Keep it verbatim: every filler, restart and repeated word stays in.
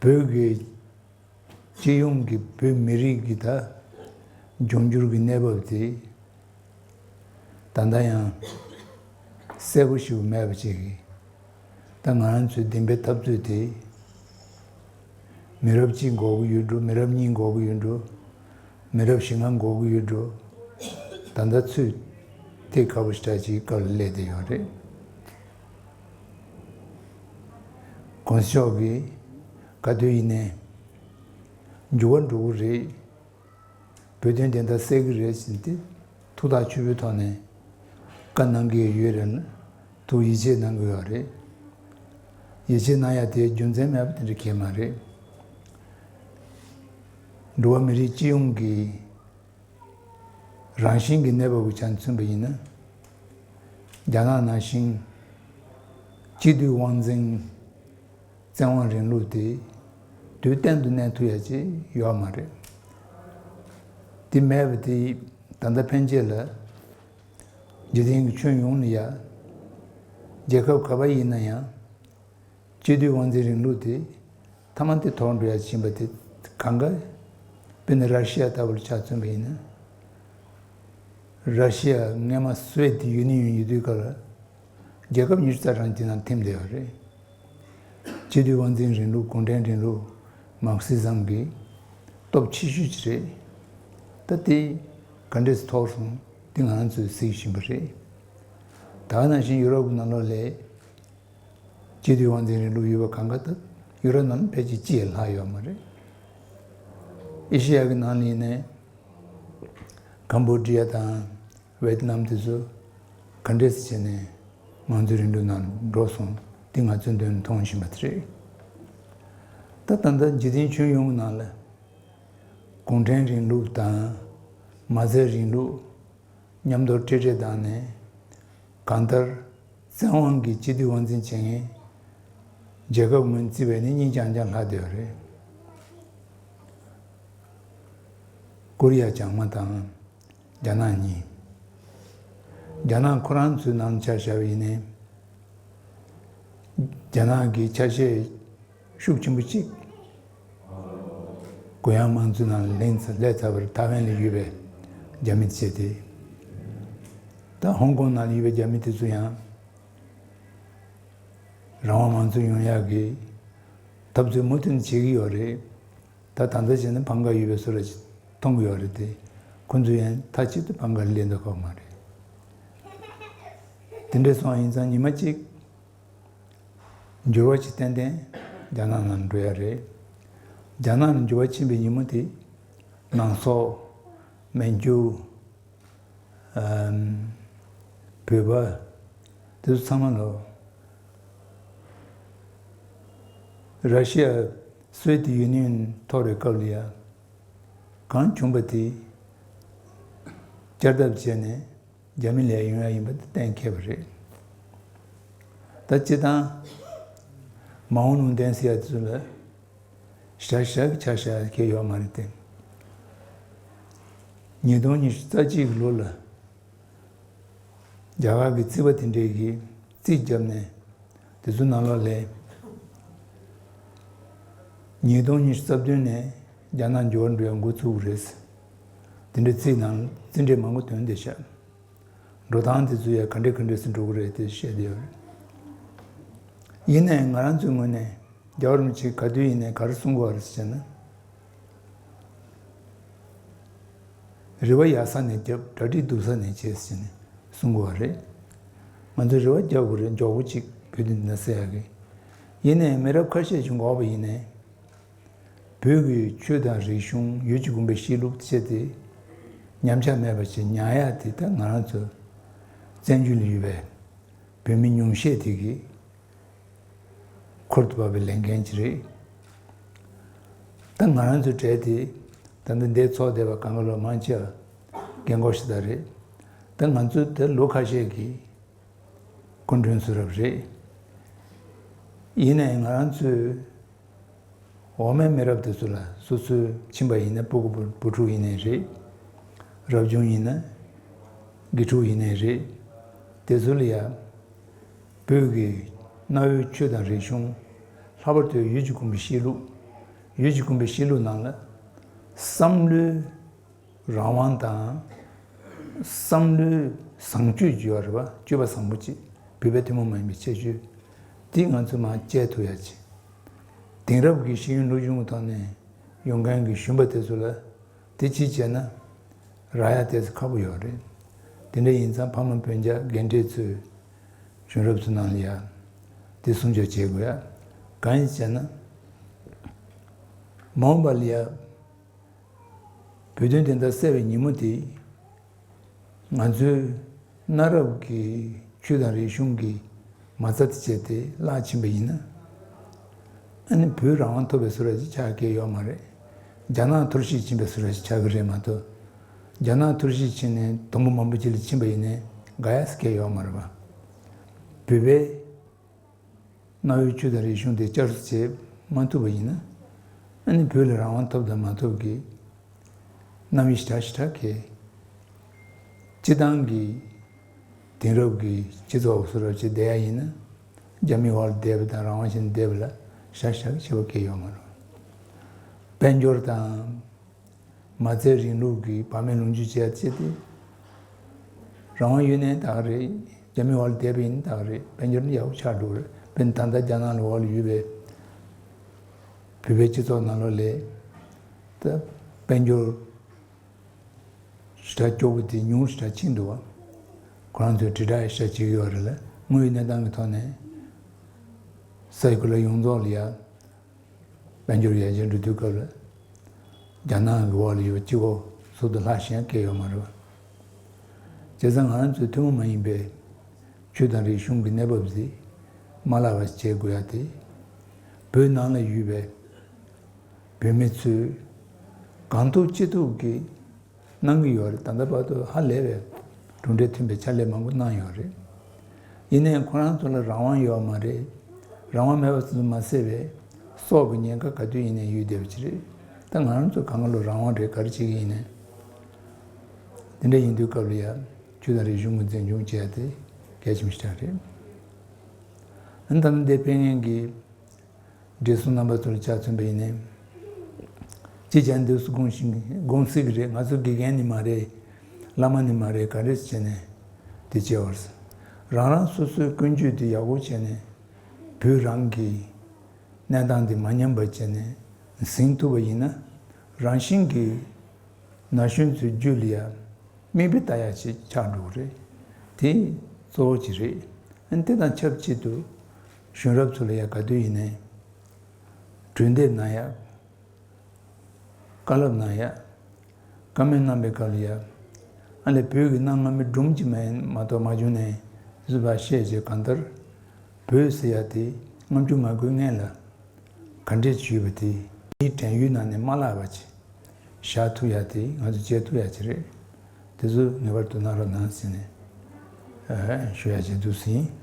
བོད་ཀྱི་སྤྱི་ཡོངས་ཀྱི་བོད་མི་རིགས་ཀྱི་ད་འབྱུང་འགྱུར་གྱི་གནས་བབ་དེ་ད་ལྟ་ཡང་གསལ་པོ་ཞིག་མེད་པ་ཅིག་གིས། ད་ང་རང་ཚོའི་བདེན་པའི་འཐབ་རྩོད་དེ་མི་རབས་གཅིག་འགོར་གྱི་ཡོད་འགྲོ། མི་རབས་གཉིས་འགོར་གྱི་ཡོད་འགྲོ། མི་རབས་བཞི་ལྔ་འགོར་གྱི་ཡོད་འགྲོ། ད་ལྟ་ཚུད་ཐེངས་ཁ་པོ་ཞེ་དྲག་ཅིག་སྐབས་ལ་སླེབས་བསྡད་ཡོད་རེད། གོང་ས་མཆོག་གིས་ག་དུས་ཡིན་ནའི་འགྱུར་བ་འགྲོ་གི་རེད། བོད་དོན་བདེན་མཐའ་གསལ་གྱི་རེད་ཟེར་ཏེ་ཐུགས་ཐག་ཆོད་པོའི་ཐོག་ནས་བཀའ་གནང་གི་ཡོད་རེད་ན། ཐུགས་ཡིད་ཆེས་གནང་གི་ཡོད་རེད། ཡིད་ཆེས་གནང་ཡ་དེ་རྒྱུ་མཚན་མེད་པ་དེ་འདྲ་གང་ཡང་མ་རེད། འགྲོ་བ་མི་རིགས་སྤྱི་ཡོངས་ཀྱི་རང་བཞིན་གྱི་གནས་བབ་ཀྱི་ཆ་ནས་མཚོན་པ་ཡིན་ན། རྒྱ་ནག་ནང་བཞིན་སྤྱི་འཐུས་དབང་འཛིན་བཙན་དབང་རིང་ལུགས་དེ་དུས་གཏན་དུ་གནས་ཐུབ་ཡ་ཅིག་ཡོད་མ་རེད། དེ་མེད་པ་དེ་ད་ལྟ་ཕན་ཆད་ལ་འཇིག་རྟེན་གྱི་ཁྱོན་ཡོངས་ལ་ཡ་རྒྱལ་ཁབ་ག་པར་ཡིན་ན་ཡང་། སྤྱི་འཐུས་དབང་འཛིན་རིང་ལུགས་དེ་མཐའ་མ་དེ་དོར་འགྲོ་ཡ་ཕྱིན་པ་དེ་གང་ག། དཔེར་ན་ར་ཤི་ཡ་ལྟ་བུར་ཆ་མཚོན་པ་ཡིན་ན། ར་ཤི་ཡ་སྔས་མ་སོ་ཝེད་ཡུ་ནི་ཡོན་ཡོད་དུས་སྐབས་ལ་རྒྱལ་ཁབ་ཉི་ཤུ་རྩ་གྲངས་དེ་ནང་འཐིམ་བསྡད་ཡོད་རེད། སྤྱི་འཐུས་དབང་འཛིན་རིང་ལུགས། གུང་ཁྲན་རིང་ལུགས། མར་ཁེ་སི་ཛམ་གྱི་སྟོབས་ཆེ་ཤོས་ཅིག་རེད། ད་དེ་ག་འདྲས་སེ་འཐོར་སོང་དེ་ང་རང་ཚོས་གཟིགས་བཞིན་པ་རེད། ད་ག་ནང་བཞིན་ཡུ་རོབ་ཀྱི་ནང་ལོགས་ལ། སྤྱི་འཐུས་དབང་འཛིན་རིང་ལུགས་ཡོད་པ་གང་ག་ད་ཡུ་རོབ་ནང་ཕལ་ཆེར་གཅིག་ལས་ལྷག་ཡོད་མ་རེད། ཨེ་ཤེ་ཡ་གི་ནང་ལ་ཡིན་ནའི་ཀམ་བོ་ཌི་ཡ་དང་ཝེ་ཏི་ནམ་དེ་ཚོ་ག་འདྲས་སེ་བྱས་ནས་མང་གཙོའི་རིང་ལུགས་ནང་འགྲོ་སོང་དེ་ང་ཚོས་མདུན་ནས་མཐོང་བཞིན་པ་དེ་རེད། ད་ད་ལྟ་འཇིག་རྟེན་ཁྱོན་ཡོངས་ཀྱི་ནང་ལ་གུང་ཁྲན་རིང་ལུགས་དང་མ་རྩའི་རིང་ལུགས། མཉམ་དུ་ཏྲེ་ཏྲེ་བཏང་ནས་གང་ལྟར་བཙན་དབང་གིས་སྤྱི་འཐུས་དབང་འཛིན་བྱེད་མཁན་རྒྱལ་ཁབ་ངོས་བརྩིས་པ་ནི་གཉིས་རྐྱང་རྐྱང་ལྷག་བསྡད་ཡོད་རེད། ཀོ་རི་ཡ་བྱང་མ་དང་རྒྱ་ནག་གཉིས། རྒྱ་ནག་ཁོ་རང་ཚོའི་ནང་ཆ་བཞག་པ་ཡིན་ནའི་རྒྱ་ནག་གི་ཆ་ཤས་ཤུགས་ཆེན་པོ་གཅིག་གུ་ཡངས་དམངས་གཙོའི་ནང་ལ་ལེན་ཚར་སླེབས་ཚར་བར་ཐའེ་ཝན་ལ་ཡོད་པའི་རྒྱ་མི་བྱས་ཏེ། ད་ཧོང་ཀོང་ནང་ལ་ཡོད་པའི་རྒྱ་མི་དེ་ཚོ་ཡང་རང་དབང་དམངས་གཙོ་ཡོང་ཡག་གི་འཐབ་རྩོད་མུ་མཐུད་ནས་བྱེད་ཀྱི་ཡོད་རེད། ད་ད་ལྟ་བྱས་ན་བྷང་ག་ཡོད་པའི་བཟོ་འདྲ་ཅིག་མཐོང་གི་ཡོད་རེད་དེ། ཁོ་ཚོ་ཡང་མཐའ་གཅིག་ཏུ་བྷང་ག་ལ་སླེབས་འདོད་ཁོག་མ་རེད། དེ་འདྲ་སོང་ཡིན་ཙང་ཉི་མ་གཅིག་འགྱུར་བ་ཅིག་ཏན་ཏན་རྒྱ་ནག་ནང་འགྲོ་ཡ་རེད། རྒྱ་ནག་ནང་འགྱུར་བ་ཕྱིན་པའི་ཉིན་མོ་དེ་ནང་སོག་མན་ཇུ། ཨམ། བོད་པ། དེ་ཚོ་ཚང་མ་ལོ། ར་ཤི་ཡ་སོ་ཝེད་ཡུ་ནི་ཡོན་འཐོར་བའི་སྐབས་ལ་ཡ། གང་བྱུང་བ་དེ་བསྐྱར་ལྡབ་བྱས་ནས་རྒྱ་མི་ལ་ཡོང་ཡ་ཡིན་པ་དེ་གཏན་འཁེལ་བ་རེད། ད་སྤྱིར་བཏང་མ་འོངས་ལུང་བསྟན་ཟེར་ཡ་དེ་ཚོ་ལ། ཞག་ཞག་གི་ཆ་ཤས་ཁེལ་ཡོད་མ་རེད་དེ། ཉིས་སྟོང་ཉི་ཤུ་རྩ་གཅིག་གི་ལོ་ལ་རྒྱ་གར་གྱི་རྩིས་པ་དེ་འདྲས་ཀྱིས་རྩིས་བརྒྱབ་ནས་དེ་ཚོ་ནང་ལོགས་ལ་ཉིས་སྟོང་ཉི་ཤུ་རྩ་བདུན་ནས་རྒྱ་ནག་འབྱོར་འགྲོ་ཡ་འགོ་ཚུགས་རེད། དེ་འདྲ་རྩིས་ནང་རྩིས་འབྲས་མང་པོ་ཐོན་བསྡད་ཤག་འགྲོ་སྟངས་དེ་ཚོ་ཡང་ག་འདྲས་ག་འདྲས་སེ་འགྲོ་གི་རེད་དེ་བཤད་བསྡད་ཡོད་རེད། ཡིན་ནའི་ང་རང་ཚོའི་ངོས་ནས་རྒྱལ་བ་རིན་པོ་ཆེ་ག་དུས་ཡིན་ནའི་ག་རེ་གསུང་གི་ཡོད་རེད་ཟེར་ན། རེ་བ་ཡག་ས་ནས་བརྒྱབ། གྲ་སྒྲིག་སྡུག་ས་ནས་བྱེད་ཟེར་ནས་གསུང་གི་ཡོད་རེད། ང་ཚོས་རེ་བ་རྒྱག་དགོས་རེད། མགྱོགས་པོ་ཅིག་བོད་དོན་འདི་ན་སེལ་ཡག་གི། ཡིན་ནའི་མི་རབས་ཁ་ཤས་ཤིག་འགོར་བ་ཡིན་ནའི། བོད་ཀྱི་ཆོས་དང་རིག་གཞུང་། ཡུལ་གྱི་དགོན་པའི་གཤིས་ལུགས་བཅས་དེ་ཉམས་ཆག་མེད་པ་ཞིག་ཉར་ཡག་དེ་ད་ང་རང་ཚོ་བཙན་བྱོལ་ལ་ཡོད་པའི་བོད་མི་ཉུང་ཤས་དེ་གི་ཁུར་དུ་བབས་པའི་ལས་འགན་ཅིག་རེད། ད་ང་རང་ཚོའི་གྲས་དེ་ད་ལྟ་འདིར་ཚོགས་བསྡད་པ་གང་ག་ལོ་མང་ཆེ་བ་རྒན་གོག་ཞིག་ད་རེད། ད་ང་ཚོ་དེ་ལོ་ཁ་ཤས་ཀྱི་སྐུ་མགྲོན་ཚུལ་རབ་རེད། ཡིན་ནའི་ང་རང་ཚོའི་འོག་མའི་མི་རབས་དེ་ཚོ་ལ་སོ་སོའི་ཁྱིམ་པ་ཡིན་ན་སྤུ་གུ་བུ་བུ་ཕྲུག་ཡིན་ནའི་རེད། རབ་བྱུང་ཡིན་ན་དགེ་ཕྲུག་ཡིན་ནའི་རེད། དེ་ཚོ་ལ་ཡ་བོད་ཀྱི་གནའ་བོའི་ཆོས་དང་རིག་གཞུང་། ལྷག་པར་དུ་ཡུལ་གྱི་དགོན་པའི་གཤིས་ལུགས། ཡུལ་གྱི་ཀུན་པའི་གཤིས་ལུགས་ནང་ལ་བསམ་བློའི་རང་དབང་དང་། བསམ་བློའི་བཟང་སྤྱོད་ཀྱི་ཡོད་རེད་པ། སྤྱོད་པ་བཟང་པོ་ཅིག་བོད་པའི་ཐུན་མོང་མ་ཡིན་པའི་ཁྱད་ཆོས་འདི་ང་ཚོས་མར་བཅད་ཐུབ་ཡ་ཅིག་དེང་རབས་ཀྱི་ཤེས་ཡོན་སློབ་སྦྱོང་གི་ཐོག་ནས་ཡོང་མཁན་གྱི་གཞོན་པ་དེ་ཚོ་ལ་དེ་ཅིག་བྱས་ན་རག་ཡ་དེ་ཚོ་ཁག་པོ་ཡོད་རེད། དེ་འདྲ་ཡིན་ཙང་ཕ་མ་སྤུན་ཀྱག་རྒན་གྲས་ཚོས་གཞོན་རབས་ཚོ་ནང་ལ་ཡ་དེ་སྲུང་སྐྱོབ་བྱེད་དགོས་ཡ། གང་ཡིན་ཟེར་ན། མ་འོངས་པ་ལ་ཡ་བོད་དོན་བདེན་མཐའ་གསལ་བའི་ཉིན་མོ་དེ། ང་ཚོའི་གནའ་རབས་ཀྱི་ཆོས་དང་རིག་གཞུང་གི་མ་རྩ་དེ་བྱས་ཏེ་བརླག་ཕྱིན་པ་ཡིན་ན། ཨ་ནི་བོད་རང་དབང་ཐོབ་པའི་བཟོ་འདྲ་ཞིག་ཆགས་ཀྱི་ཡོད་མ་རེད། རྒྱ་ནག་ཐོར་ཞིག་ཕྱིན་པའི་བཟོ་འདྲ་ཞིག་ཆགས་ཀྱི་རེད་མ་གཏོགས། རྒྱ་ནག་ཐོར་ཞིག་ཕྱིན་ནས་དུམ་བུ་མང་པོ་ཅིག་ལ་ཕྱིན་པ་ཡིན་ནའི་དགའ་ཡ་ཟེར་མཁན་ཡོད་མ་རེད་པ། བོད་པའི་གནའ་བོའི་ཆོས་དང་རིག་གཞུང་དེ་བསྐྱར་གསོ་བྱེད་མ་ཐུབ་པ་ཡིན་ན། ཨ་ནི་བོད་ལ་རང་དབང་ཐོབ་དང་མ་ཐོབ་ཀྱི་རྣམ་དབྱེ་ཞེ་དྲག་ཞེ་དྲག་གི། སྤྱི་བཏང་གི་དེང་རབས་ཀྱི་སྤྱི་ཚོགས་བཟོ་འདྲ་ཅིག་བསྡད་ཡ་ཡིན་ན། རྒྱ་མིའི་འོག་ལ་བསྡད་པ་དང་རང་དབང་ཅན་བསྡད་པ་ལ་ཞེ་དྲག་ཁྱད་པར་གང་ཡང་ཡོད་མ་རེད། དཔལ་འབྱོར་དང་མ་རྩའི་རིང་ལུགས་ཀྱི་བག་མེད་ལོངས་སྤྱོད་བྱས་ཏེ། རང་དབང་ཡོད་ནའི་ད་ག་རེད། རྒྱ་མིའི་འོག་ལ་བསྡད་པ་ཡིན་ན་ད་ག་རེད། དཔལ་འབྱོར་ནི་ཡག་པོ་ཆགས་འགྲོ་གི་རེད། དཔེར་ན་ད་ལྟ་རྒྱ་ནག་ལ་འོག་ལ་ཡོད་པའི་བོད་པའི་སྤྱི་ཚོགས་ནང་ལོགས་ལ་ད་དཔལ་འབྱོར་ཞེ་དྲག་སྐྱོ་པོ་དེ་ཉུང་ཞེ་དྲག་ཕྱིན་འདུག་བ། ཁོ་རང་ཚོས་དྲིལ་བསྒྲགས་ཞེ་དྲག་བྱེད་ཀྱི་ཡོད་རེད་ལ། དངོས་ཡོད་གནས་སྟངས་ཀྱི་ཐོག་ནས་ས་ཡི་གོ་ལ་ཡོངས་རྫོགས་ལ་ཡ། དཔལ་འབྱོར་ཡར་རྒྱས་འགྲོ་དུས་སྐབས་ལ། རྒྱ་ནག་གི་འོག་ལ་ཡོད་པ་གཅིག་པོ་ཟུར་དུ་ལྷག་བཞག་མཁན་ཡོད་མ་རེད་པ། བྱས་ཙང་ང་རང་ཚོའི་ཐུན་མོང་མ་ཡིན་པའི་ཆོས་དང་རིག་གཞུང་གི་གནས་བབ་འདི་མ་བརླག་པ་ཞིག་བྱེད་དགོས་ཡ་དེ། བོད་ནང་ལ་ཡོད་པའི་བོད་མི་ཚོས་གང་ཐུབ་ཅི་ཐུབ་ཀྱིས་གནང་གི་ཡོད་རེད། ད་ལྟ་བར་དུ་ཧ་ལས་པའི་གྲུབ་འབྲས་ཐོན་པའི་ཕྱག་ལས་མང་པོ་གནང་ཡོད་རེད། ཡིན་ནའི་ཁོ་རང་ཚོ་ལ་རང་དབང་ཡོད་མ་རེད། རང་དབང་མེད་པ་ཙམ་དུ་མ་ཟད་པའི་སྲོག་གི་ཉེན་ཁ་ག་དུས་ཡིན་ནའི་ཡོད་བསྡད་པ་ཅིག་རེད། ད་ང་རང་ཚོ་གང་ག་ལོ་རང་དབང་རེད། ག་རེ་བྱེད་ཀྱི་ཡིན་ནའི། དེ་འདྲ་ཡིན་དུས་སྐབས་ལ་ཡ་ཆོས་དང་རིག་གཞུང་གི་འཛིན་སྐྱོང་བྱས་ཏེ་གལ་ཆེན་པོ་ཞིག་རེད། ཨ་ནི་ད་ལྟ་འདིར་ཕེབས་མཁན་གྱི་བགྲེས་སོང་རྣམ་པ་ཚོ་ལ་ཆ་མཚོན་པ་ཡིན་ནའི། ཅི་བྱ་འདུག་སེ་དགོངས་ཤིང་དགོངས་སྲིད་ཀྱི་རེད། ང་ཚོ་དགེ་རྒན་ནི་མ་རེད། བླ་མ་ནི་མ་རེད། ག་རེ་བྱས་ནས་དེ་བྱས་པར། རང་རང་སོ་སོའི་ཀུན་སྤྱོད་དེ་ཡག་པོ་བྱས་ནས་བོད་རང་གི་གནས་སྟངས་དེ་མ་ཉམས་པ་བྱས་ནས་ཟིན་ཐུབ་པ་ཡིན་ན། རང་བཞིན་གྱིས་ན་གཞོན་ཚོའི་རྒྱུད་ལ་ཡ་མིག་དཔེ་ལྟ་ཡ་ཞིག་ཆགས་འགྲོ་གི་རེད། དེ་གཙོ་བོ་ཅིག་རེད། ཨ་ནི་དེ་དང་ཆབས་ཅིག་ཏུ་གཞོན་རབས་ཚོ་ལ་ཡ་ག་དུས་ཡིན་ནའི་གྲོས་འདེབས་གནང་ཡ། བཀའ་སློབ་གནང་ཡ། བཀའ་མོལ་གནང་པའི་སྐབས་ལ་ཡ། ཨ་ལས་བོད་ཀྱི་གནའ་སྔ་མོའི་སྒྲུང་ཅིག་མ་ཡིན་མ་གཏོགས་མ་བྱུང་ནའི་བཟོས་པ་བཤད་བྱས། གང་ལྟར་བོད་ཟེར་ཡ་དེ་ལྔ་བཅུ་ང་དགུའི་སྔན་ལ་ག་འདྲས་བྱུང་ཡོད་པ་དེ་མིའི་དྲན་ཡུལ་ནང་ནས་མ་བརླག་པ་ཅིག་བཞག་ཐུབ་ཡ་དེ་ང་ཚོ་བྱེད་ཐུབ་ཡ་ཅིག་རེད། དེ་ཚོ་ངེས་པར་དུ་གནང་རོགས་གནང་ཟེར་ནས་ཨ་ཞུ་ཡ་བྱེད་འདུག་ཟིན།